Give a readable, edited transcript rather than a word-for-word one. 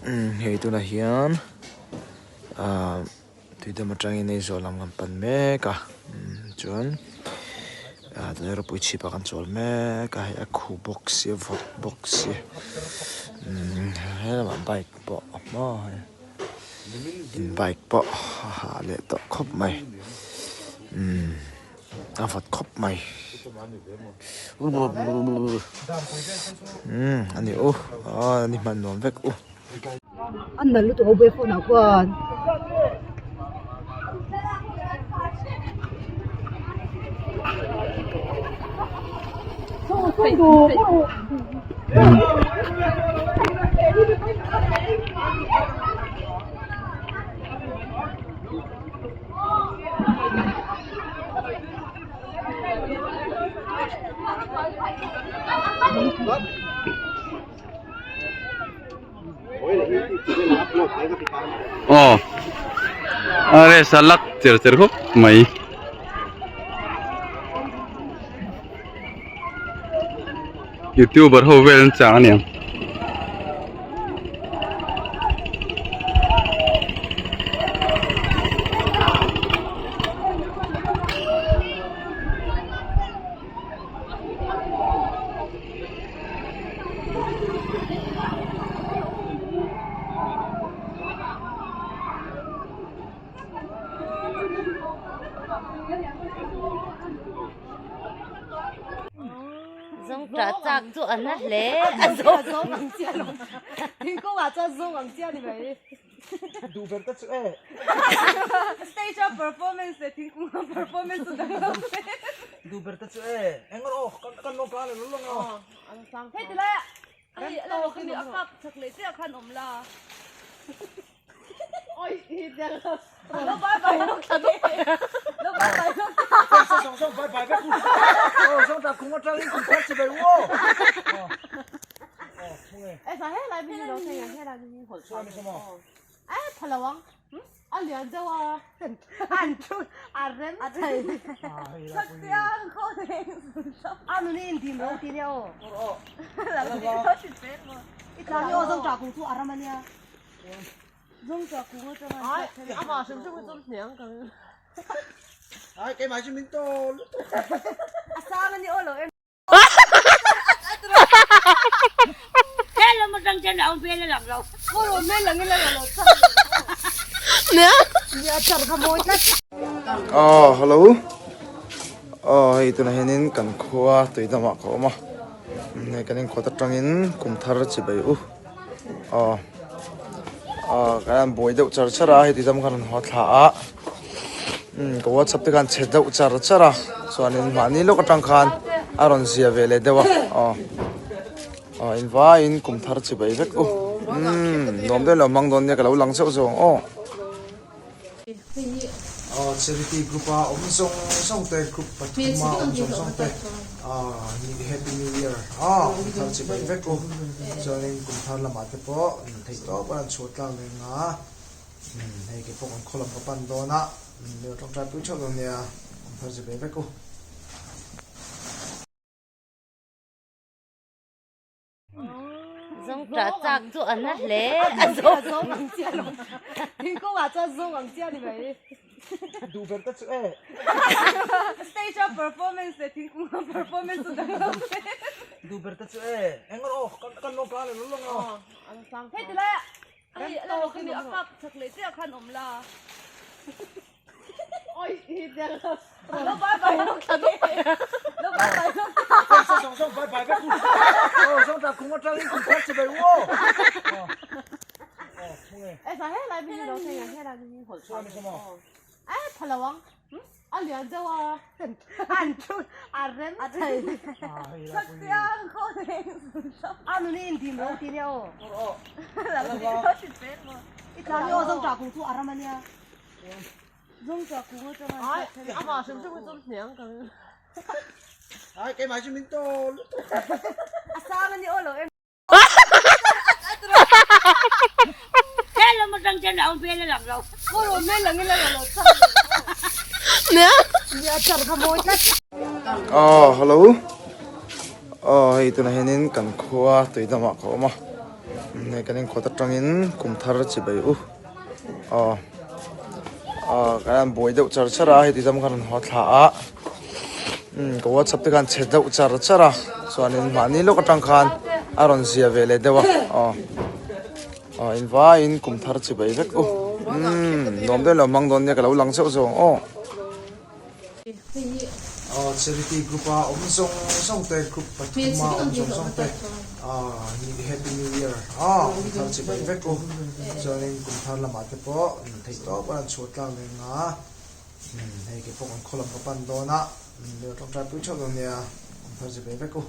Hei tunah hian ah tuidam atangin Aizawl lam kan pan mek a chuan ah tunah ropui chhip ah kan chawl mek a hei a khu bawk sia vawt bawk sia helamah bike pawh a hma hei in bike pawh a hah leh tawh khawp mai a vawt khawp mai umm a ni u aw ni hman nuam vek u. Aw a rest a lak cher cher khawp mai. Youtuber ho vel an chang aniang. Zawng tah chak chu a na hle a zawng zawng ang chiah lo thingkung ah chuan zawng ang chiah ni mai duh ber te chu e stage a performance leh thingkung a performance chu dang lo ve duh ber te chu e eng rawh aw kan lo kal lo lo aw hei ti lai ah hei lo khi a kap chak leh chiah khan awm la Oi, lo bye bye lo lo bye bye lo song song bye bye vek oh song ta kung atang in kum khat che bai wo Eh sa he lai mi lo thei he lai mi hol so mi somo eh phalawang a lian deuh a an thu a rem thei saktiang kho nei a nu ni in dim ro ti nia o i tla ni o zong ta kung chu a ram ania Zong cha kung atanga Ai, ama hrim hrim hi chu hniang ka ring. Ai, keimah chu min tawl lutuk. A sang ani aw lo em. Hello atang chuan a awm hmel a lang lo. Aw awm hmel lang ila lo chak. Nia char kha mawi tlat. Aw hello aw hei tunah hianin kan khua tuidamah ka awm a hei kan inkawt atangin kum thar chibai u. Aw aw kan han buai deuh char char a heti zawng khan an haw thla a umm ka whatsapp te khan chhe deuh char char a chuanin mahni lawk atang khan a rawn zia ve leh deuh a aw aw invaiin kum thar chi bai vek u umm nuam deuh lo hmang dawn nia ka lo lang zeuh zeuh ang aw. Aw charity group a awm zawng zawng te group pathum a awm zawng zawng te aw happy new year aw kum thar chi bai vek u chuanin kum thar lamah te pawh theih tawp a rawn chhuah tlak leh ang a hei ke pawh kan khaw lam ka pan dawn a min tawngtai pui theuh dawn nia kum thar chi bai vek u. Zawng tah chak chu a na hle a zawng zawng ang chiah lo thingkung ah chuan zawng ang chiah ni mai duh ber te chu e stage a performance leh thingkung a performance chu dang lo ve duh ber te chu e eng rawh aw kan lo kal lo lo aw hei ti lai ah hei lo khi a kap chak leh chiah khan awm la Oi, lo bye bye lo lo bye bye lo song song bye bye vek oh song ta kung atang in kum khat che bai wo Eh sa he lai mi lo thei he lai mi hol so mi somo eh phalawang a lian deuh a an thu a rem thei saktiang kho nei a nu ni in dim ro ti nia o i tla ni o zong ta kung chu a ram ania Zong cha kung atanga Ai, ama hrim hrim hi chu hniang ka ring. Ai, keimah chu min tawl lutuk. A sang ani aw lo em. Hello atang chuan a awm hmel a lang lo. Aw awm hmel lang ila lo chak. Nia char kha mawi tlat. Aw hello aw hei tunah hianin kan khua tuidamah ka awm a. Hei kan inkawt atangin kum thar chibai u aw aw kan han buai deuh char char a heti zawng khan an haw thla a umm ka whatsapp te khan chhe deuh char char a chuanin mahni lawk atang khan a rawn zia ve leh deuh a aw aw invaiin kum thar chibai vek u umm nuam deuh lo hmang dawn nia ka lo lang zeuh zeuh ang aw. Aw charity group a awm zawng zawng te group pathum a awm zawng zawng te aw happy new year aw kum thar chi bai vek u chuanin kum thar lamah te pawh theih tawp a rawn chhuah tlak leh nga hei ke pawh kan khaw lam ka pan dawn a tawngtai pui theuh dawn nia kum thar chi bai vek u.